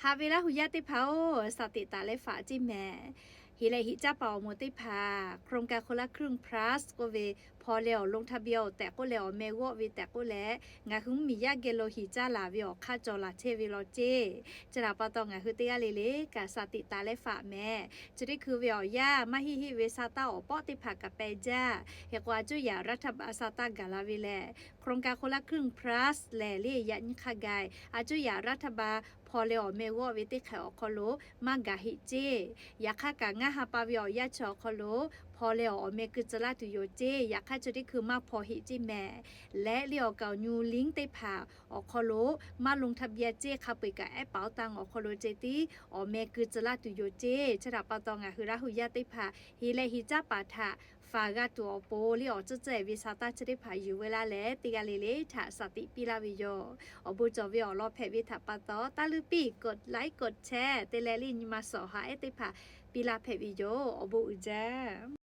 Haꞈ ve Laˇ hu yaˇ teˇ hpaˍ-oˬ, สติ taˍ leh faꞈ ceˇ mehˍ. Heˍ leh heˍ caˇ paˍ awˬ moˍ teˇ hpaˍ โครงการคนละครึ่ง Plus k'oˆ ve hpaw leh awˬ loan ทะเบียน tehꞈ k'oˆ leh awˬ meh g'awˆ ve tehꞈ k'oˆ leh, ngaˬ hui mvuhˇmiˬ yaˇ geh lo heˍ caˇ laˬ ve awˬ hk'aˇ cawˬ laˬ chehˇ ve law ceˇ. Chi htaꞈ pa taw ngaˬ hui teˇ g'aˇ le le kaꞈ สติ taˍ leh faꞈ mehˍ. Chi teˇ hkui ve awˬ yanˇ maˇ heˆ heˆ ve sa taˇ awˬ pawˆ teˇ hpaˍ kaꞈ peh jaˇ. Hk'e k'o, a cuˇ yaꞈ รัฐบาล sa taˇ gaˬ la ve lehˬ, โครงการคนละครึ่ง Plus lehˬ, le yaꞈ nyi hk'a gaˬ a cuˇ yaꞈ รัฐบาล hpaw leh awˬ meh g'awˆ ve teˇ hk'ehꞈ awˬ hk'aw lo maˇ gaˬ heˆ ceˇ. Yaꞈ hk'aˇ kaꞈ, ngaˇ ha pa ve awˬ yanˇ chi awˬ hk'aw lo hpaw leh awˬ meh keu tcuh laˇ tuˬ yoˬ ceˇ. Yaꞈ hk'aˇ, chi teˇ hkui maˇ hpaw heˆ ceˇ mehˍ. Leh le awˬ kaˍ awˬ nyu ลิงก์ teˇ hpaˍ awˬ hk'aw lo maˇ ลงทะเบียน ceˇ. Hk'a peu-eˬ kaꞈ แอปเป๋าตัง awˬ hk'aw lo ceh tiˉ awˬ meh keu tcuh laˇ tuˬ yoˬ ceˇ. Chi htaꞈ pa taw ngaˬ hui Laˇ hu yaˇ teˇ hpaˍ heˍ leh heˍ caˇ paˍ htaꞈ faˍ g'a tuˬ awˬ pon, le awˬ tcuhˇ tcuhˇ-ehˍ ve sa taˇ chi teˇ hpaˍ yuˬ ve laˇ leh, teˇ g'aˇ le le htaꞈ สติ piˇ laˇ ve yoˬ. Awˬ bon cawˬ ve awˬ lawn hpehꞈ ve htaꞈ pa taw, taˇ luˇ piˇ กดไลค์ กดแชร์ te leh le nyi ma sawˍ haꞈ ehˉ teˇ hpaˍ piˇ laˇ hpehꞈ ve yoˬ. Awˬ bon uiˍ jaˇ.